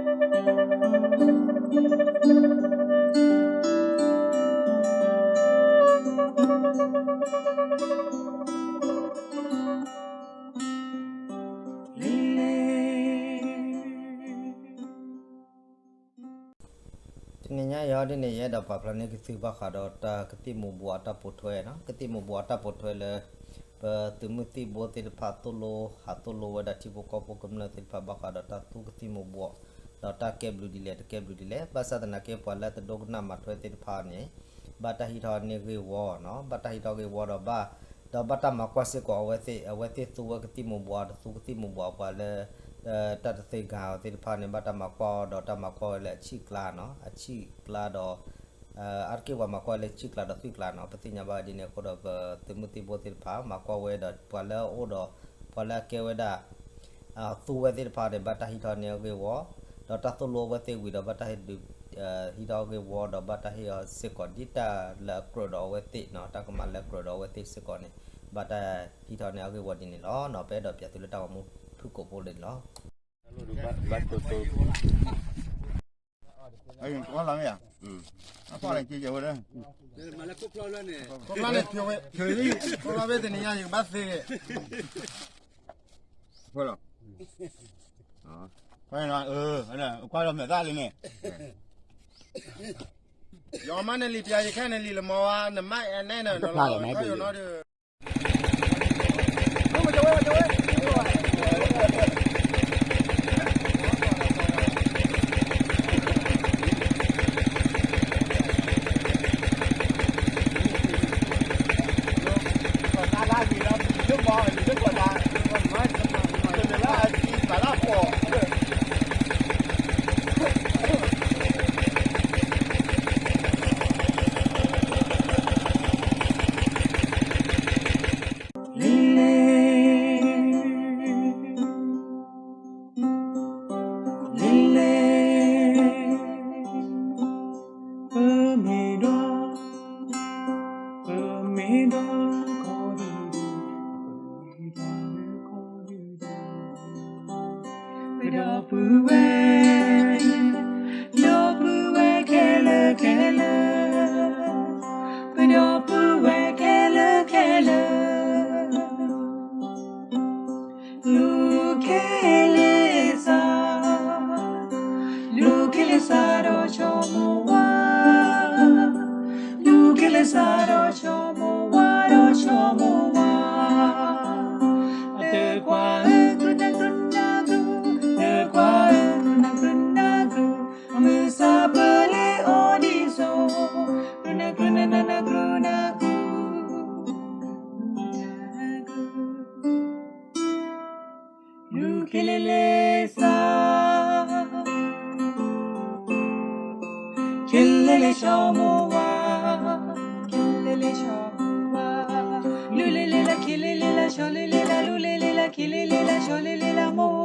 တနံၤညါအံၤဒ်န့ၣ် ယအဲၣ်ဒိးပာ်ဖျါန့ၢ်ကသံၣ်ဘၣ်ဃးဒီးတၢ်ကသံၣ်မူၤဘှီးအတၢ်ပိာ်ထွဲနီၤ, ကသံၣ်မူၤဘှီးအတၢ်ပိာ်ထွဲလၢ ပသုးမုၢ်သံၣ်ဘိသ့ၣ်တဖၣ်သိၣ်လိ ဟးသိၣ်လိဝဲဒၣ်ထံဖိကီၢ်ဖိကမျၢၢ်သ့ၣ်တဖၣ် ဘၣ်ဃးဒီးတၢ်သူကသံၣ်မူၤဘှီး ဒီးတၢ်ကဲဘျုးဒ်လဲၣ်တကဲဘျုးဒ်လဲၣ်, ဘၣ်ဆၣ်သနာ်က့ပှၤလၢတဒိကနၣ်မၤထွဲသ့ၣ်တဖၣ်န့ၣ် ဘၣ်တၢ်ဟံးထီၣ်န့ၢ်ဂ့ၢ်ဝီနီၤ, ဘၣ်တၢ်ဟံးထီၣ်ဂ့ၢ်ဝီဒီးဘၣ် ဒီးဘၣ်တၢ်မၤကွၢ်စ့ၢ်ကီးအဝဲသ့ၣ် အဝဲသ့ၣ်သူဝဲကသံၣ်မူၤဘှီး တသူကသံၣ်မူၤဘှီး ပှၤလၢ တၢ်တသ့ဂၤအီၤသ့ၣ်တဖၣ်န့ၣ် ဘၣ်တၢ်မၤကွၢ်အီၤဒီးတၢ်မၤကွၢ်ဝဲလၢအဆံၣ်ကျါနီၤ, အဆံၣ်ကျါဒီး အါတက့ၢ်ပှၤမၤကွၢ်လၢဆံၣ်ကျါဒီးသွံၣ်ကျါနီၤ, ပသ့ၣ်ညါဘၣ်ဒ်န့ၣ်အဃိဒီး ပသုးမုၢ်သံၣ်ဘိသ့ၣ်တဖၣ် မၤကွၢ်ဝဲဒီးပှၤလၢအအိၣ်ဒီး ပှၤလၢအကဲဝဲဒၣ် သူဝဲသ့ၣ်တဖၣ်န့ၣ် ဘၣ်တၢ်ဟံးထီၣ်န့ၢ်အဂ့ၢ်ဝီ, ဒီးတၢ်သိၣ်လိအဝဲသ့ၣ်ဝံၤဒီး ဘၣ်တၢ်ဟံး ဟံးထီၣ်အဂ့ၢ်ဝီဒီး ဘၣ်တၢ်ဟ့ၣ်အီၤစ့ၢ်ကီး ဒ်တၢ်လၢအကြၢးဒီးအဝဲသ့ၣ်နီၤ, တၢ်ကမၤလၢအကြၢးဒီးအဝဲသ့ၣ်စ့ၢ်ကီးန့ၣ် ဘၣ်တၢ်ဟံးထီၣ်န့ၢ်အဂ့ၢ်ဝီဒ်န့ၣ်လီၤ. ပအဲၣ်ဒိးပၠးသုလၢတၢ်ဂီၤမူဖုၣ်ကိာ်ဖိလၢန့ၣ်လီၤ. ဘ�ၣ်လီၤမ့ၢ်ဧါ, ခိဖျီလၢန့ၣ်, ခိဖျီလၢတနံၤညါ ယကဘၣ်သ့, ကွၢ်လီၤမဲာ်သၣ်လံန့ၣ်, ယမါနလံာ်ပျါ ယခဲနလံာ်လၢမီၤဝါ နမါအဲၣ်နဲၣ်န့ၣ် နလီၤခီယိာ်နီဒီး လ့လ့, လ့လ့, ပမ့ၢ်ဒွး, ပမ့ၢ်ဒွးခီဒုဒု, ပမ့ၢ်ဒွးခီဒုဒု, ပဒီပုၢ်ဝဲၢ်, ဒီပုၢ်ဝဲၢ်ခဲလၢာ်ခဲလၢာ်, ပဒီပုၢ်ဝဲၢ်ခဲလၢာ်ခဲလၢာ် လူၤခ့လ့စး, လူၤခ့လ့စးဒီးဆိမိၣ်ဝါ, လူၤခ့လ့စးဒီးဆိမိၣ်ဝါဒီးဆိမိၣ်ဝါ, တကွၢ်ဧၢ ကရူၢ်နၢ်ကရူၢ်နၢ်ကရူၢ်, တကွၢ်ဧၢ ကရူၢ်နၢ်ကရူၢ်နၢ်ကရူၢ်, မုၢ်ဆါပၢလ့အီၤဒ်စိ, ကရူၢ်နၢ်ကရူၢ်နၢ်နၢ်ကရူၢ်နၢ်ကရူၢ် လူၤခ့လ့လ့စး, ခ့လ့လ့ဆိမိၣ်ဝါ, ခ့လ့လ့ဆိမိၣ်ဝါ, လူၤလ့လ့လၢခ့လ့လ့လၢဆိလ့လ့လၢ လူၤလ့လ့လၢခ့လ့လ့လၢဆိလ့လ့လၢမိၢ်